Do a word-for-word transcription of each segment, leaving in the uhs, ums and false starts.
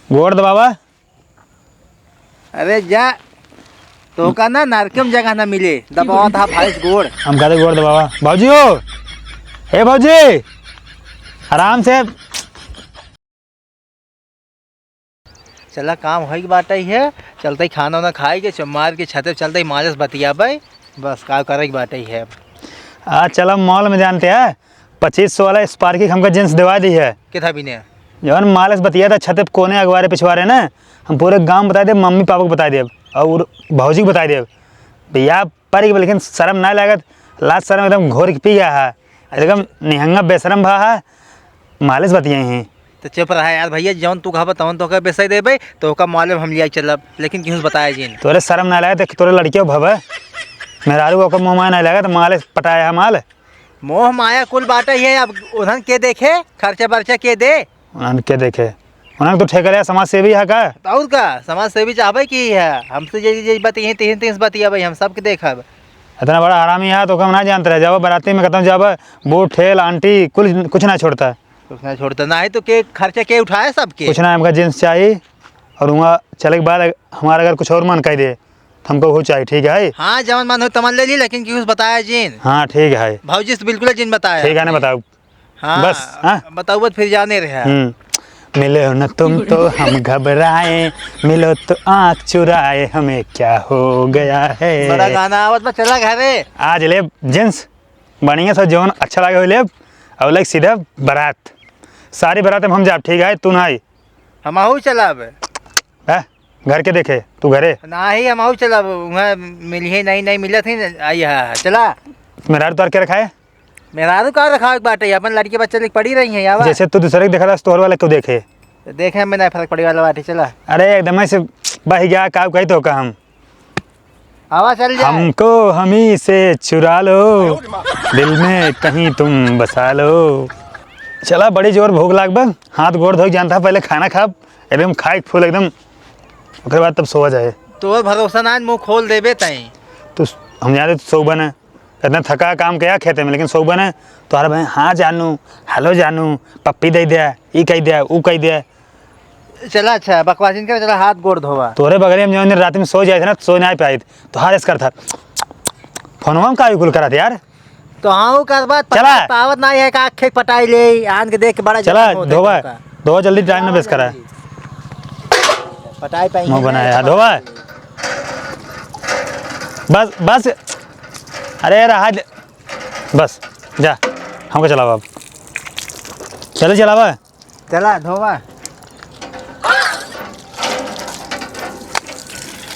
गोड़ दबावा। अरे जा, तोहका ना नरके में जगह ना मिले, दबावत हा भैंस गोड़। हम कहते गोड़ दबावा। भौजी हो, ए भौजी, आराम से। चला, काम होइक बाटइ है, चलतइ खाना वाना खाइके, चुम्मार के छते चलतइ, मालिस बतियाबइ, बस का करइक बाटइ है। आज चला mall में जानते हैं, पच्चीस सौ वाला Sparky हमका jeans देवा दी है। किथा बिने? जवन मालिस बतिया था छते कोने अगवारे पिछवारे ना, हम पूरे गाँव बताइ देब, मम्मी पापा को बताइ देब और भौजी को बताइ देब। भैया, पर लेकिन शर्म ना लागत, लाज शर्म एकदम घोर के पी गया है, एकदम निहंगा बेशरम भा है, मालिस बतियाई हैं। तो चुप रहा यार भैया, जौन तू कहबा तौन तोहका बेसाइ देबे, तोहका mall में हम लियाइ चलब, लेकिन केहू से बताया जिन। तोरे शर्म ना लगे, देख तोरे लड़कियों भवे, मेहरारू ओकर मोह माया ना लगे, तो मालिस पटाया है माल। मोह माया कुल बाटइ है, अब उन्हन के देखे, खर्चा बर्चा के दे? उन्हन के देखे, उन्हन तो ठेका लिया, समाज सेवी है का? तो और का, समाज सेवी चाहबे की है, हमसे जे, जे बतिये, तीन, तीन से बतियाबे, हम सबके देखब। इतना बड़ा हरामी है, तो हम ना जानते रहे, जाबा बराती में कहता हूँ, जाबा बूढ़ ठेल, आंटी, कुल, कुछ ना छोड़ता। कुछ ना छोड़ता, ना ही तो के खर्चा के उठाए सबके? कुछ ना, हमका jeans चाहिए, और वहाँ चले के बाद हमारा अगर कुछ और मन कह दे, तो हमको वो चाहिए, ठीक है? हाँ, जवन मन हो तमन ले ली, लेकिन केहू से बताया जिन। हाँ, ठीक है। भौजी से बिल्कुल जिन बताया। ठीक है, ना बताओ। हाँ, बस, हाँ? बताओ, बस फिर जाने रहे। हम्म। मिले हो ना तुम तो हम घबराए, मिलो तो आँख चुराए, हमें क्या हो गया है। बड़ा गाना आवत बा, चला घरे। आज लेब jeans, बढ़िया सा जौन अच्छा लागे हो लेब, और लाइक सीधा बारात, सारी बारात में हम जाब, ठीक है, तू ना आई। हमहू चलब। हैं? घर के देखे, तू घरे? नाही, हमहू चलब, वहाँ मिलिहे, नहीं, नहीं मिलत ही, आई हा, चला। मेहरारू तोर के रखा है? मेहरारू का रखा एक बाटे, अपन लड़की बच्चा लेके पड़ी रही हैं, आवा। जैसे तू दूसरे के देखा था, तोहर वाला क्यों देखे? तो देखे में नहीं फर्क पड़े वाला बाटे, चला। अरे एकदम ऐसे बह गया, का कही तो का हम? आवा, चल जाए। हमको हम ही से चुरा लो, दिल में कहीं तुम बसा लो। चला, बड़ी जोर भूख लाग बा, हाथ गोड़ धोई जानता, पहले खाना खाब, एकदम खाए फूल एकदम, ओकरे बाद तब सोवा जाए। तोर भरोसा ना, मुँह खोल देबे तई। तू, हम जाने तू सोबा ना, इतना थका काम किया खेते में, लेकिन सोबा ना, तोहरा भाई हाँ जानू, हेलो जानू, पप्पी दे दे, ई कह दे, ऊ कह दे। चला अच्छा, बकवास जिन करे, चला हाथ गोड़ धोवा। तोरे बगले में जौन दिन रात में सो जाए थे ना, सो ना पाइत। तो हार एस करत। फोनवा में का कुल करत यार? तो हाँ, वो करबा, चला। पावत ना है का, आँखें पटाई ले, आन के देख के बड़ा चला, जवान होता है धोवा। का। धोवा जल्दी, टाइम ना वेस्ट करा। पटाई पाई मुँह है, बनाया, पटाई धोवा। बस, बस। अरे रहा दे। बस, जा, हमको चलावा अब। चले चलावा। चला, धोवा।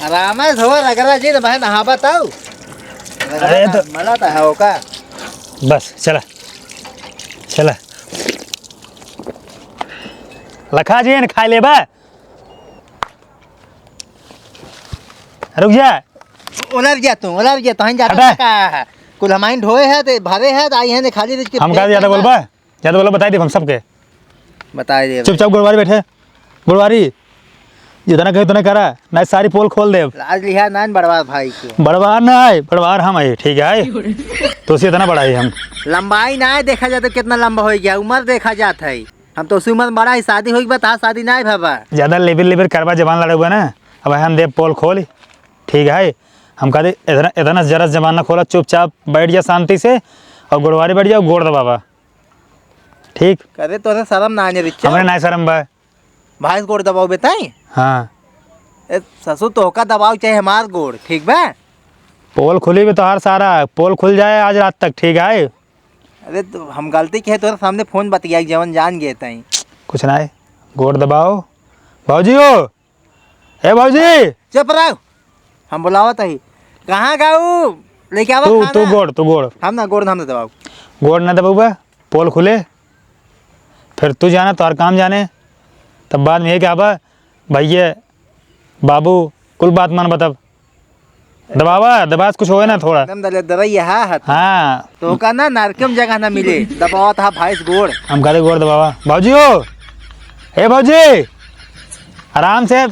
आराम से धोवा, रगड़ा जी, तो भाई नहावा ताऊ। रगड़ा अरे ना, तो मला तो है का? बस, चला। चला। लखा जी, न खाए लेबा? रुक जा। ओलर जा तू, ओलर जा, तहीं जा हटा। का है? कुल हमाइन ढोए है, ते भरे है, त आई है ने खाली रिज के हम फेंक का ज्यादा देना। बोलबा? ज्यादा बोलबा, बताई देब हम सबके। बताई देब। चुपचाप गोड़वारी बैठे। गोड़वारी, जितना कहे उतना करा, नहीं सारी पोल खोल देब। लाज लिहा ना बड़वार भाई के। बड़वार ना है, बड़वार हम है, ठीक है? तो उसे इतना बड़ा है हम। लंबाई ना है, देखा जाए तो कितना लंबा हो गया, उम्र देखा जात है। हम तो उसी उम्र में बड़ा है, शादी होई के बाद, हाँ, शादी ना है बाबा। ज्यादा लेबिर लेबिर करबा, जबान लड़ाई हुआ ना, अब हम देब पोल खोल, ठीक है? हम कहते इतना, इतना जरा जबान ना खोला, चुपचाप बैठ जा शांति से और गोड़वारी बैठ जाओ, गोड़ दबावा, ठीक? करे तोहरे शर्म ना आने रिच्चा। हमरे ना शर्म बा। भाई से गोड़ दबाओ बेटा। हाँ। ए, ससुर तोहका दबाओ चाहे हमार गोड़, ठीक बा? पोल खुली भी तोहार सारा, पोल खुल जाए आज रात तक, ठीक है? अरे तो हम गलती के तोहरे सामने फोन बतिया जवन जान गए तई। कुछ ना है, गोड़ दबाओ। भौजी हो, ए भौजी। चुप रहो, हम बुलावत हई। कहाँ गाऊ? लेके आवा तू, खाना। तू गोड़, तू गोड़। हम ना गोड़, हम ना दबाओ। गोड़ ना दबाऊ बा, पोल खुले, फिर तू जाना, तोहर काम जाने, तब बाद में ये क्या बा, भैया, बाबू, कुल बात मान बतब। दबावा, दबा से कुछ होए ना थोड़ा। एकदम दले दवाई यहाँ है। हाँ। तोहका ना नरके में जगह ना मिले, दबावा था भाई से गोड़। हम कहते गोड़ दबावा। भौजी हो, ए भौजी, आराम से।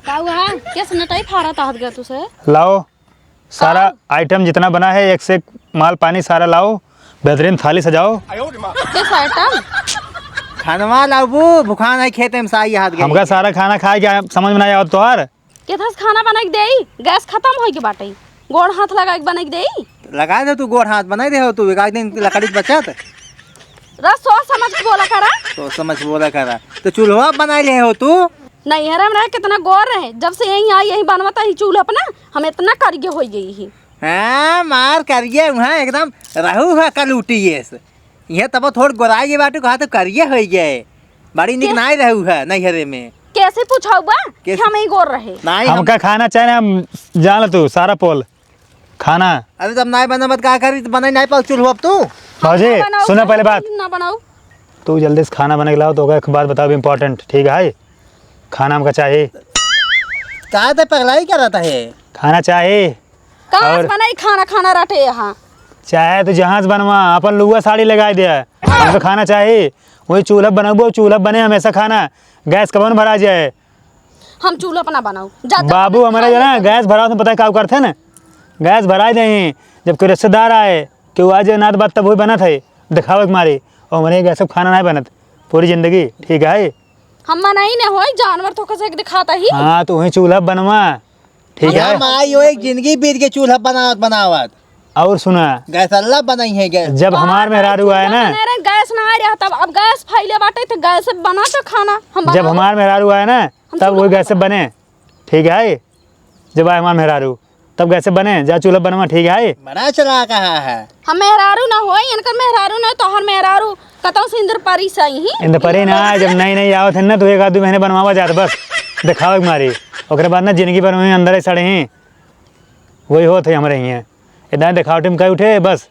का हुआ? कैसे नटाई फाड़ा ताहत गया तुसे? लाओ, सारा आइटम जितना बना है, एक से एक माल पानी सारा लाओ, बेहतरीन थाली सजाओ। किस आइटम? खानवा लाबू, भुखान है खेते में साई हाथ गई। हमका सारा खाना खाए के समझ में ना आवत तोहर। केथस खाना बनाइ के देई, गैस खतम होइ के बाटे, गोड़ हाथ लगाइ के बनाइ के देई। लगाइ दे तू गोड़ हाथ, बनाइ दे हो तू, एक आध दिन लकड़ी के बचत। रह, सोच समझ के बोला करा। सोच समझ के बोला करा। तो चूल्हा बनाइ ले हो तू? नैहरे में रहे, कितना गोर रहे, जब से यहीं आई, यहीं बनवता ही चूल्हा अपना, हम इतना करिए होइ गई ही। हाँ, मार करिए वहाँ एकदम रहू है कलूटी ये से। इहे तब थोड़ गोराई गई बाटू, कहा तो करिए होइ गए। बड़ी निक के-, नाई रहू है नैहरे में। कैसे पूछाऊ बा कि कैसे? हम ही गोर रहे। नाई हम हमका खाना चाहे ना, हम जान तू सारा पोल खाना। अरे जब नाई बना मत का करी, तो बनाई नाई पाऊ चूल्हो अब तू। भौजी, ना बनाऊ, सुना पहले बात। ना बनाऊ। तू जल्दी से खाना बना के लाओ, तो ओका एक बात बताओ important, ठीक है? खाना हमका चाही। का ते पगलाई करत है? खाना चाही। कहाँ से और बनाई खाना, खाना रटे यहाँ? चाहे तो जहाँ से बनवा, अपन लुआ साड़ी लगाइ दे, हमको खाना चाही। वही चूल्हा बनबो, चूल्हा बने हमेशा खाना, गैस कबहुँ न भरा जाए। हम चूल्हा अपना बनाऊ, जा, जा, बाबू, खाना हमारे जो ना, गैस भरावत में पता है का करते हैं ना, गैस भराइ दे, जब कोई रिश्तेदार आए, केहू आ जाए नात बात, तब वही बनत है, दिखावे के मारे, और हमारे गैस पे खाना नहीं बनत पूरी जिंदगी, ठीक है? हम मना ही ना होई, जानवर तो कसे दिखाता ही। हाँ, तो वही चूल्हा बनवा, ठीक है? माई, वो एक जिंदगी बीत गई चूल्हा बनावत बनावत। और सुना, गैस अल्लाह बनाई है गैस। जब हमार मेहरारू आए ना, बने रहे, गैस ना आ रहा, तब अब गैस फैले बाटे, तो गैस से बना तो खाना। हम जब बनाओ। हमार मेहरारू आए ना, हम तब चूल्हा वही गैस से बने, ठीक है? जब आए हमार मेहरारू, तब गैस से बने, जा चूल्हा बनवा, ठीक है? बड़ा चला कहा है। हम मेहरारू ना होई, इनकर मेहरारू ना, तोहर मेहरारू कतौ से इंद्र परी से आई ही। इंद्र परी ना, जब नई नई आवत है ना, तो एक आध दो महीने बनवावा जात, बस दिखावे के मारी। ओकरे बाद ना जिंदगी भर वहीं अंदर ही सड़े ही, वही होत है हमरे हियाँ। इतना दिखावटी में कहीं उठे, बस।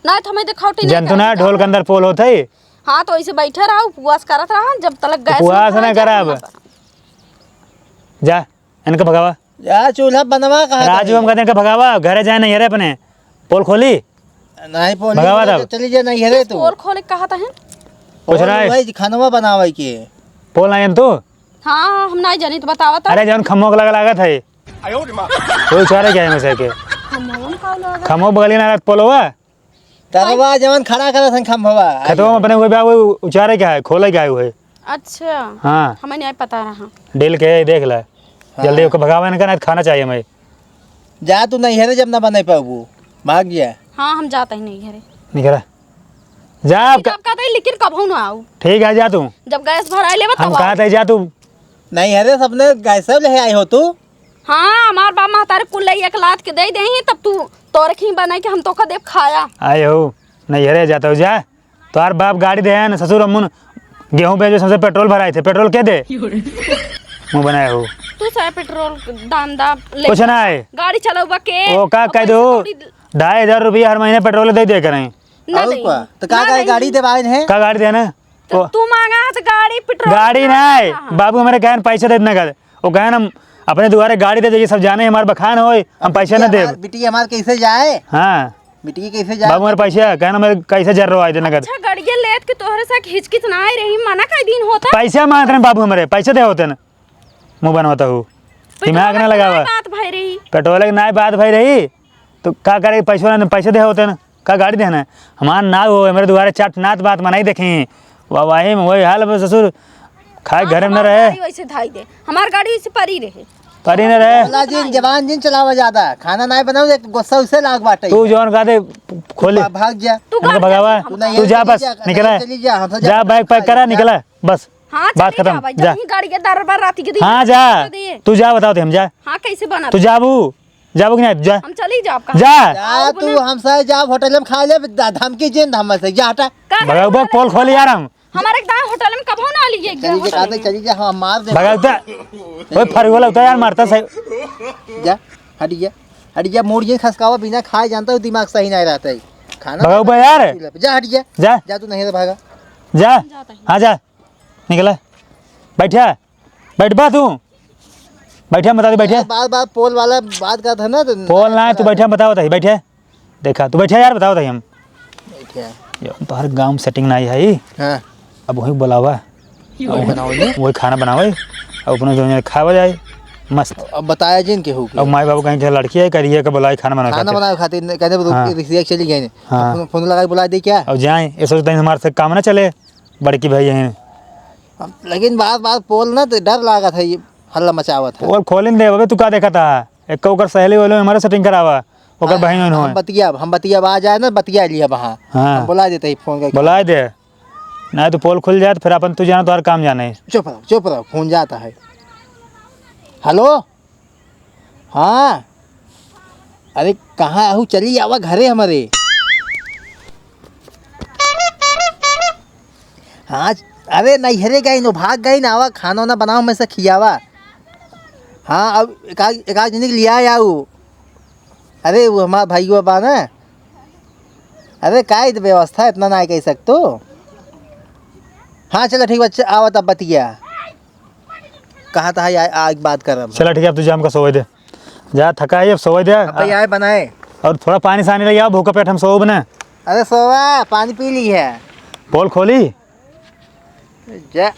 ना, तो हमें दिखावटी नहीं जनतू ना, करना ढोल के अंदर पोल होत है। हाँ, तो ऐसे बैठे रहा, उपवास करत रहा, जब तलक गैस उपवास ना ना आ जाए, करब। तब जा, इनका भगावा। जा, चूल्हा बनवा कहा राजू, था। हम कहते हैं, इनका भगावा, घरे जाए नहीं, अरे अपने पोल खोली। नहीं, पोल भगावा नहीं, तब। चली जा, नहीं, अरे तू। पोल खोले कहा था है? कुछ पोल नहीं। वही खानवा बनावे के। पोल नहीं है तू? हाँ, हम नहीं जानी, तो बतावा तो। अरे, जौन खम्मो के लगा लागत है। वो उचारे क्या है में से के? खम्मो का लगा? खम्मो बगली ना रहत पोलवा? तरवा जवन खड़ा करत हन खंभवा। खेतवा में अपने हुए बा, वो उचारे क्या है, खोले क्या है वो है? अच्छा। हाँ। हमें नहीं पता रहा। डेल के देख ले। हाँ। जल्दी ओके भगावे ना, खाना चाहिए हमें। जा तू नैहरे, जब ना बने पाबू, भाग जा। हाँ, हम जाते ही नैहरे। निकला। जा आप ठीक है, आप कहते हैं, लेकिन कबहू ना आऊ। ठीक है, जा तू। जब गैस भराई लेबा हम तब कहा आऊ। थे, जा तू। नैहरे सबने गैस ले आए हो तू? हाँ, हमार बाप महतारी कुल ले एक लात के दे दे ही, तब तू तोरे खी बनाई के हम तोका देब खाया। आए हो, नैहरे जाता हो, जा। तोहार बाप गाड़ी दे है ना, ससुर अम्मुन गेहूं बेचो, सबसे पेट्रोल भराए थे, पेट्रोल के दे? मुंह बनाए हो। तू सारा पेट्रोल दाम दा ले। कुछ ना है। गाड़ी चलाउबा के? ओ, का कह दो? ढाई हजार रुपया हर महीने पेट्रोल दे दे करें। ना और नहीं। का? तो का ना का नहीं। गाड़ी देवाइन है? का गाड़ी देना? तो ओ। तू मांगा है तो गाड़ी, पेट्रोल गाड़ी ना है। हाँ, हाँ। बाबू हमारे कहन पैसे दे नगद। वो कहन हम अपने दुआरे गाड़ी दे देइए, सब जाने हमारे बखान होए, हम अब पैसे ना बिटिया देब। हमार, बिटिया हमार कैसे जाए? हाँ। बिटिया कैसे जाए? बाबू हमारे पैसे कहन हमारे कैसे जर रहा है नगद। अच्छा, गाड़िया लेत के तोहरे साथ हिचकिच ना आए रही, मना कई दिन होता। पैसे मांगत रहे बाबू हमारे, पैसे दे होते ना। मुंह बनवाता हूँ। पेट्रोल दिमाग ना के लगावा। बात भई रही। पेट्रोल के ना बात भई रही। तो का करे, पैसवा ना, पैसे दे होते ना, का गाड़ी देना है? हमार नाव हो, हमारे दुआरे चाट नात बात मनाई देखी। वाह, वही में वही हाल बा ससुर, खाए हाँ, घर में न हमार रहे। गाड़ी वैसे धाई दे, हमार गाड़ी वैसे परी रहे। परी न रहे। बोला जिन, जबान जिन चलावा ज्यादा, खाना नाय बनाओ, एक गुस्सा उसे लाग बाटे। तू जौन का दे खोली। भा-, भाग जा। तू इनका घर भगावा। जा। तू नहीं तू है, जा चली बस, जा, निकल नहीं है। चली जा, हमसे जा, जा, bag pack करा, जा। निकला, बस। हाँ, बात चली खत्म, जा भाई, जा। जब ही गाड़ी के दर बार राती के दिन हाँ, जा। दे दिए। तू जा, बताओ थे हम, जा। हाँ, कैसे बना तू दे? जाबू, जाबू कि नहीं? जा। हम चली जाब कहाँ? जा। जा, आऊ तू ना। हमसे जा, होटल में खा ले, ध-, धमकी जिन हमसे, जा हटा। का भगाऊ बा, पोल खोल यार हम। हमारे एक दाएं होटल में कबो ना लिए गया चली जा, होटल कहते में। चली जा, हम मार दे। भगाऊ ता। ओए फरगोला उतर यार, मारता सही। जा, हट जा, हट जा, मूड़ जिन खसकावा, बिना खाए जानता हूँ, दिमाग सही नहीं रहता है। खाना भगाऊ बा यार। जा, हट जा। जा। जा, तू नहीं तो भागा। जा। हाँ, जा। निकला। बैठा। बैठ बा तू। बैठा, बता दे, बैठा। बार बार पोल वाला बात करत है ना, तो पोल ना है, तू बैठा, बताओ, बताइए, बैठा। देखा, तू बैठा यार, बताओ, बताइए हम। बैठा। ये तो हर गांव में setting ना आई है। हाँ। अब वही बुलावा। वही बनाओ ये। वही खाना बनावे। अब अपना जो है खावा जाए। मस्त। अब बताया जिन केहू के। अब माई बाबू कहीं के लड़की है, करिए के बुलाए खाना बनावे खाना खातिर। बनावे खातिर, कहते हाँ। रिक्शा चली गई। हाँ। फोन, फोन लगा के बुला दे क्या? अब जाए, ये सोचते हैं हमारे से काम ना चले। बड़की भाई हैं। हम, लेकिन बार बार पोल ना तो डर लागत है, ये हल्ला मचावत है। पोल खोलिन दे, अबे तू का देखत है? एक ओकर सहेली वाले हमारे सेटिंग करावा, ओकर हाँ, बहिन उहिन हम होए। बतिया, हम बतिया, आ जाए ना, बतिया लिया वहाँ। हाँ। हम बुला देते ही फोन करके। बुलाए दे, नहीं तो पोल खुल जाए तो फिर अपन तू जाना, तोहर काम जाने। चुप रहो, चुप रहो, फोन जाता है। हेलो, हाँ, अरे कहाँ आहू, चली आवा घरे हमरे। हाँ, अरे नैहरे गई नो, भाग गई ना, आवा खाना वाना बनाओ, मैं से खियावा। हाँ, अब एक आध, एक आध जनी के लिया आऊ। अरे वो हमार भाईवा बा ना। अरे का इत व्यवस्था इतना ना कह सकतो। हाँ चलो ठीक बा, च-, आवा तब बतिया। कहा था आ, आज बात करब। चला ठीक है, अब तुझे हमका सोवे दे। जा थका है, अब सोवे दे। अब भाई आए बनाए। और थोड़ा पानी सानी ले आओ, भूखा पेट हम सोब ना। अरे सोवा, पानी पी ली है। पोल खोली। जा।